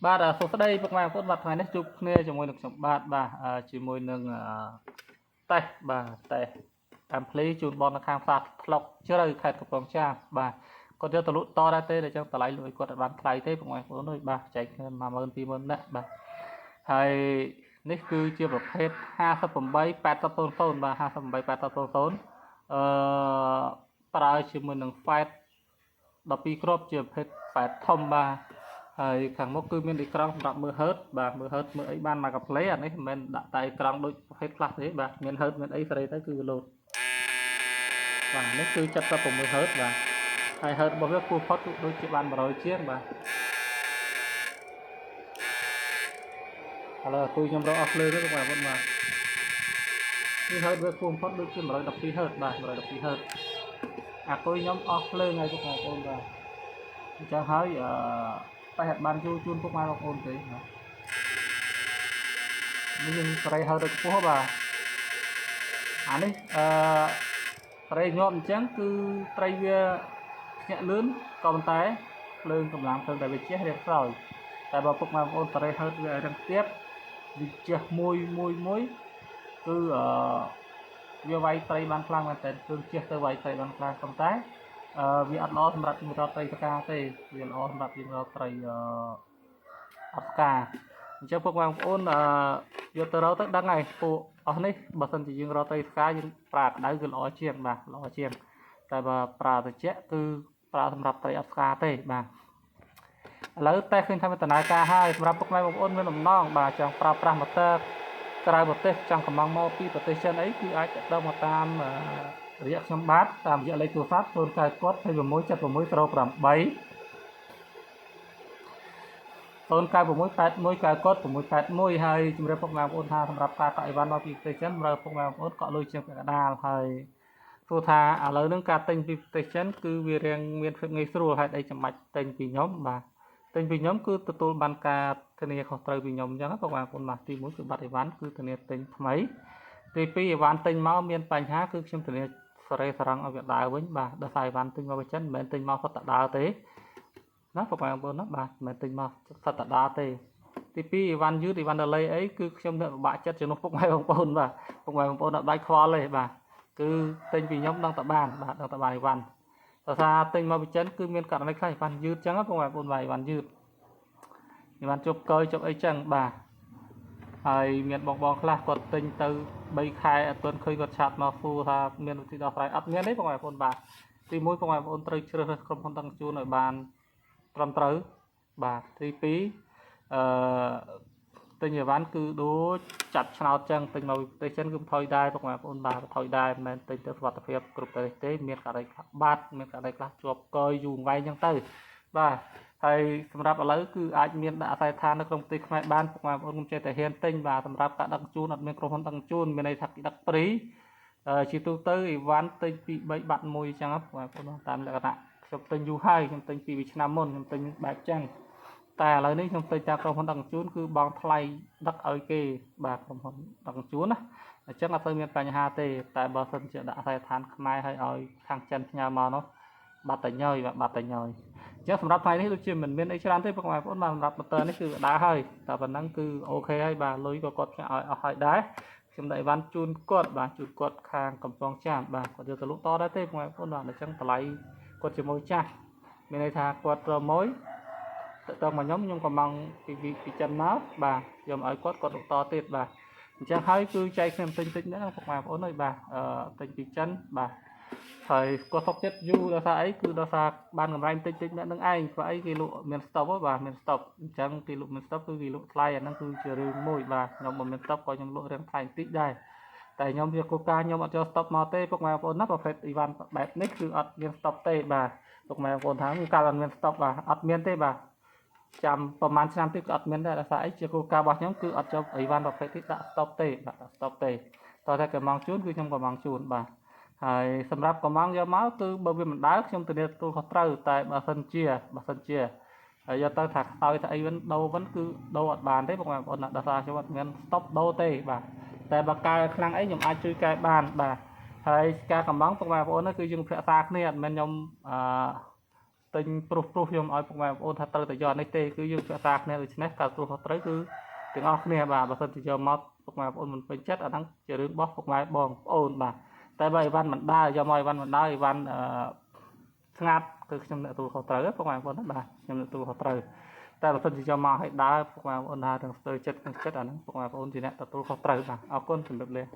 បាទសួស្តីពុកម៉ែបងប្អូនបាទថ្ងៃនេះជួបគ្នាជាមួយនឹងខ្ញុំបាទបាទជាមួយនឹងតេសបាទតេសអាំភ្លីជូនបងនៅខាងផ្សារថ្លុកជ្រៅខេត្តកំពង់ចាមបាទគាត់យកទៅលក់តដែរទេតែចឹងតម្លៃលក់ឲ្យគាត់អត់បានថ្លៃទេពុកម៉ែបងប្អូនអើយបាទចែកគ្នា10000 20000នាក់បាទហើយនេះគឺជាប្រភេទ58 80 00បាទ58 80 00អឺប្រើជាមួយនឹង Fight 12គ្រាប់ជាប្រភេទ Fight ធំបាទហើយខាងមុខគឺមានអេក្រង់សម្រាប់មើលហឺតបាទមើលហឺតមើលអីបានមកកាផ្លេអានេះមិនមែនដាក់តែអេក្រង់ដូចប្រភេទខ្លះទេបាទមានហឺតមានអីសេរីទៅគឺវាលោតបាទនេះគឺ76ហឺតបាទហើយហឺតរបស់វាគួរផុតគឺដូចជាបាន100ជាងបាទឥឡូវអាគុយខ្ញុំរកអស់ភ្លើងទៅបងប្អូនបាទនេះហឺតវាគួរផុតដូចជា112ហឺតបាទ112ហឺតអាគុយខ្ញុំអស់ភ្លើងហើយបងប្អូនបាទអញ្ចឹងហើយអឺតែអត់បានជួជូនពុកម៉ែបងប្អូនទេបាទនេះយើងសេរីហឺតទៅខ្ពស់បាទអានេះអឺត្រីញាប់អញ្ចឹងគឺត្រីវាភ្ញាក់លឿនក៏ប៉ុន្តែភ្លើងកម្លាំងភ្លើងដែលវាជះរៀងខ្សោយតែបើពុកម៉ែបងប្អូនសេរីហឺតវាឲ្យរឹងទៀតវាជះមួយមួយមួយគឺអឺវាវាយត្រីបានខ្លាំងមែនតើគឺជះទៅវាយត្រីបានខ្លាំងប៉ុន្តែអឺវាអត់ល្អសម្រាប់យើងរកត្រីផ្កាទេវាល្អសម្រាប់យើងរកត្រីអឺអត់ផ្កាអញ្ចឹងពុកម៉ែបងប្អូនអឺយកទៅរកទៅដឹងហើយពួកអស់នេះបើសិនជាយើងរកត្រីផ្កាយើងប្រើក្តៅគឺល្អជាងបាទល្អជាងតែបើប្រើត្រជាក់គឺប្រើសម្រាប់ត្រីអត់ផ្កាទេបាទឥឡូវតែឃើញថាមានដំណើរការហើយសម្រាប់ពុកម៉ែបងប្អូនមានបំណងបាទចង់ប្រើប្រាស់ម៉ូទ័រក្រៅប្រទេសចង់កំងមកពីប្រទេសចិនអីគឺអាចទាក់ទងមកតាមរយៈខ្ញុំបាទតាមរយៈលេខទូរស័ព្ទ0 9 26 76 08 096 81 9 681ហើយជម្រាបពុកម៉ែបងប្អូនថាសម្រាប់ការកក់អីវ៉ាន់មកពីប្រទេសចិនសម្រាប់ពុកម៉ែបងប្អូនកក់លុយជាងពាក់កណ្ដាលហើយសួរថាឥឡូវនឹងការទិញពីប្រទេសចិនគឺវារៀងមានភាពងាយស្រួលហេតុអីចាំបាច់ទិញពីខ្ញុំបាទទិញពីខ្ញុំគឺទទួលបានការធានាខុសត្រូវពីខ្ញុំអញ្ចឹងពុកម៉ែបងប្អូនបាទទី1គឺបាត់អីវ៉ាន់គឺធានាទិញថ្មីទី2អីវ៉ាន់ទិញមកមានបញ្ហាគឺខ្ញុំធានាសរេសរងឲ្យវាដើរវិញបាទដោយសារអីវ៉ាន់ទិញមកពីចិនមិនមែនទិញមកសុទ្ធតែដើរទេណាពុកម៉ែបងប្អូនណាបាទមិនមែនទិញមកសុទ្ធតែដើរទេទី2អីវ៉ាន់យឺតអីវ៉ាន់ដលេអីគឺខ្ញុំនឹកពិបាកចិត្តជំនួសពុកម៉ែបងប្អូនបាទពុកម៉ែបងប្អូនអត់បាច់ខ្វល់ទេបាទគឺទិញពីខ្ញុំដឹងតែបានបាទដឹងតែបានអីវ៉ាន់ដោយសារទិញមកពីចិនគឺមានករណីខ្លះអីវ៉ាន់យឺតចឹងពុកម៉ែបងប្អូនបាទអីវ៉ាន់យឺតអីវ៉ាន់ជប់កយជប់អីចឹងបាទហើយមានបងបងខ្លះគាត់ទិញទៅ3ខែអត់ទាន់ឃើញគាត់ឆាតមកសួរថាមានវិធីដោះស្រាយអត់មានទេពុកម៉ែបងប្អូនបាទទី1ពុកម៉ែបងប្អូនត្រូវជ្រើសរើសក្រុមហ៊ុនដឹកជញ្ជូនឲ្យបានត្រឹមត្រូវបាទទី2អឺទិញអីវ៉ាន់គឺដូចចាប់ឆ្នោតចឹងទិញមកពីប្រទេសចិនគឺបន្ថយដែរពុកម៉ែបងប្អូនបាទបន្ថយដែរមិនមែនទិញទៅសុវត្ថិភាពគ្រប់ប្រទេសទេមានករណីខ្លះបាត់មានករណីខ្លះជាប់កយយូរអង្វែងចឹងទៅបាទហើយសម្រាប់ឥឡូវគឺអាចមានដាក់អាសយដ្ឋាននៅក្នុងប្រទេសខ្មែរបានពុកម៉ែបងប្អូនកុំចេះតែហ៊ានទិញបាទសម្រាប់ការដឹកជញ្ជូនអត់មានក្រុមហ៊ុនដឹកជញ្ជូនមានន័យថាគេដឹកព្រីជាទូទៅអីវ៉ាន់ទិញពី3បាត់1ចឹងពុកម៉ែបងប្អូនតាមលក្ខណៈខ្ញុំទិញយូរហើយខ្ញុំទិញពី2ឆ្នាំមុនខ្ញុំទិញបែបចឹងតែឥឡូវនេះខ្ញុំទិញតាមក្រុមហ៊ុនដឹកជញ្ជូនគឺបង់ថ្លៃដឹកឲ្យគេបាទក្រុមហ៊ុនដឹកជញ្ជូនណាអញ្ចឹងអត់ទៅមានបញ្ហាទេតែបើសិនជាដាក់អាសយដ្ឋានខ្មែរឲ្យឲ្យខាងចិនផ្ញើមកនោះបាត់តែញយបាទបាត់តែញយអញ្ចឹងសម្រាប់ថ្ងៃនេះដូចជាមិនមានអីច្រើនទេពុកម៉ែបងប្អូនបាទសម្រាប់ម៉ូទ័រនេះគឺដើរហើយតែប៉ុណ្ណឹងគឺអូខេហើយបាទលុយក៏គាត់ផ្ញើឲ្យអស់ហើយដែរខ្ញុំដាក់អីវ៉ាន់ជូនគាត់បាទជូនគាត់ខាងកំពង់ចាមបាទគាត់យកទៅលក់តដែរទេពុកម៉ែបងប្អូនបាទអញ្ចឹងតម្លៃគាត់ជាមួយចាស់មានន័យថាគាត់ត្រមួយតទៅមកខ្ញុំខ្ញុំក៏មកពីចិនមកបាទយកមកឲ្យគាត់គាត់លក់តទៀតបាទអញ្ចឹងហើយគឺចែកខ្ញុំទិញតិចហ្នឹងពុកម៉ែបងប្អូនអើយបាទអឺទិញពីចិនបាទហើយគាត់សុកចិត្តយូរដោយសារអីគឺដោយសារបានកម្រៃតិចតិចអ្នកនឹងឯងព្រោះអីគេលក់មានស្តុបបាទមានស្តុបអញ្ចឹងគេលក់មានស្តុបគឺគេលក់ថ្លៃអាហ្នឹងគឺជារឿងមួយបាទខ្ញុំមិនមានស្តុបក៏ខ្ញុំលក់រឿងថ្លៃបន្តិចដែរតែខ្ញុំជាគោលការណ៍ខ្ញុំអត់យកស្តុបមកទេពុកម៉ែបងប្អូនណាប្រភេទអីវ៉ាន់បែបនេះគឺអត់មានស្តុបទេបាទពុកម៉ែបងប្អូនថាគឺកាលអត់មានស្តុបបាទអត់មានទេបាទចាំប្រហែលឆ្នាំទៀតក៏អត់មានដែរដោយសារអីជាគោលការណ៍របស់ខ្ញុំគឺអត់យកអីវ៉ាន់ប្រភេទនេះដាក់ស្តុបទេបាទដាក់ស្តុបទេតោះតែកំងជូនគឺខ្ញុំកំងជូនបាទហើយសម្រាប់កំងយកមកគឺបើវាមិនដើរខ្ញុំធានាទទួលខុសត្រូវតែបើសិនជាហើយយកទៅថាខ្សោយថាអីវិញដូរវិញគឺដូរអត់បានទេបងប្អូនណាដោយសារខ្ញុំអត់មានស្តុបដូរទេបាទតែបើកែខ្លាំងអីខ្ញុំអាចជួយកែបានបាទហើយការកំងបងប្អូនគឺយើងពិភាក្សាគ្នាអត់មែនខ្ញុំអឺ ទិញព្រុសព្រុសខ្ញុំឲ្យពុកម៉ែបងប្អូនថាត្រូវតែយកនេះទេគឺយើងពិភាក្សាគ្នាដូច្នេះការទទួលខុសត្រូវគឺទាំងអស់គ្នាបាទបើសិនជាយកមកពុកម៉ែបងប្អូនមិនពេញចិត្តអាហ្នឹងជារឿងរបស់ពុកម៉ែបងប្អូនបាទតែបើអីវ៉ាន់មិនដើរយកមកអីវ៉ាន់មិនដើរអីវ៉ាន់អឺស្ងាត់គឺខ្ញុំអ្នកទទួលខុសត្រូវពុកម៉ែបងប្អូនណាបាទខ្ញុំអ្នកទទួលខុសត្រូវតែបើសិនជាយកមកឲ្យដើរពុកម៉ែបងប្អូនថាទាំងស្ទើរចិត្តទាំងចិត្តអាហ្នឹងពុកម៉ែបងប្អូនជាអ្នកទទួលខុសត្រូវបាទអរគុណជម្រាបលា។